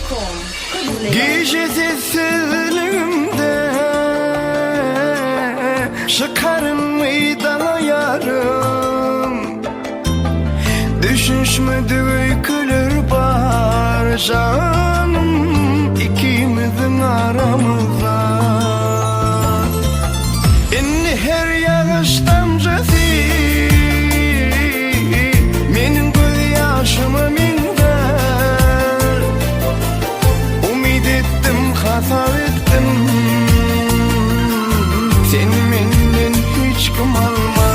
Com hödürleýär. Gije sessizligimde Çykaryn meýdana ýarym Düşünişmedik öýkeler bar janym Ikimiziň aramyzda Indi her ýagyş damjasy Meniň gözýaşyma meňzär Umyt etdim, hasap etdim Seni menden hiç kim almaz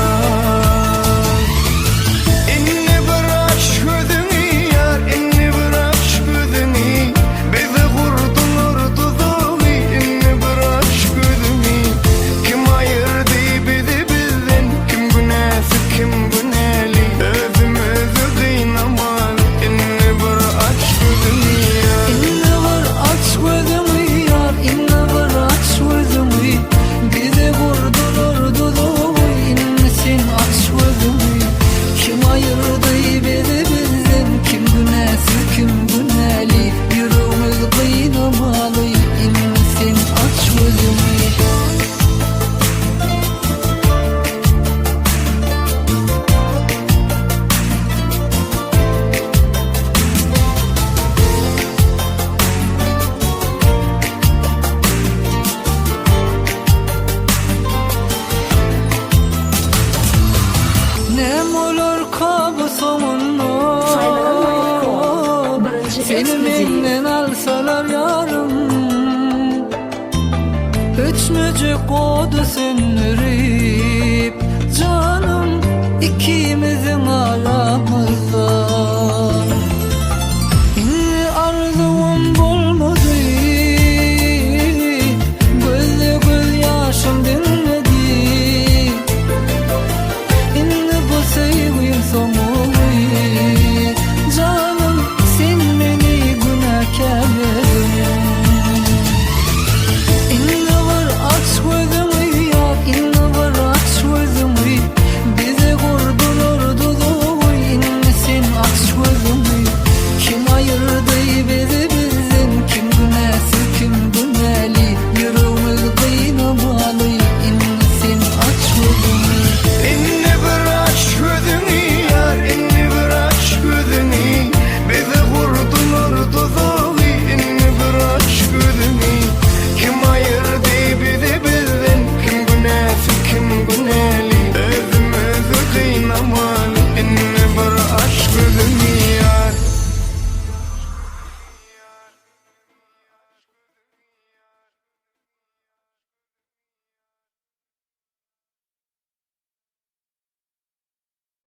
Indi bir aç gözüňi ýar, indi bir aç gözüňi Bize gurdular duzagy, indi bir aç gözüňi Kim aýyrdy bizi bizden, kim günäsi, kim günäli Özümizi gynamaly, indi bir aç gözüňi ýar. Indi bir aç gözüňi ýar, indi bir aç gözüňi Bize gurdular duzagy, indi sen aç gözüňi Kim aýyrdy bizi bizden, kim günäsiz, kim günäli Ýüregimiz gynamaly, indi sen aç gözüňi. Näme bolarka bu soňunda Saýlanan.com birinji Seni ekskluziw. menden alsalar ýarym Öçmejek ody söndürip Janym ikimiziň aramyzda.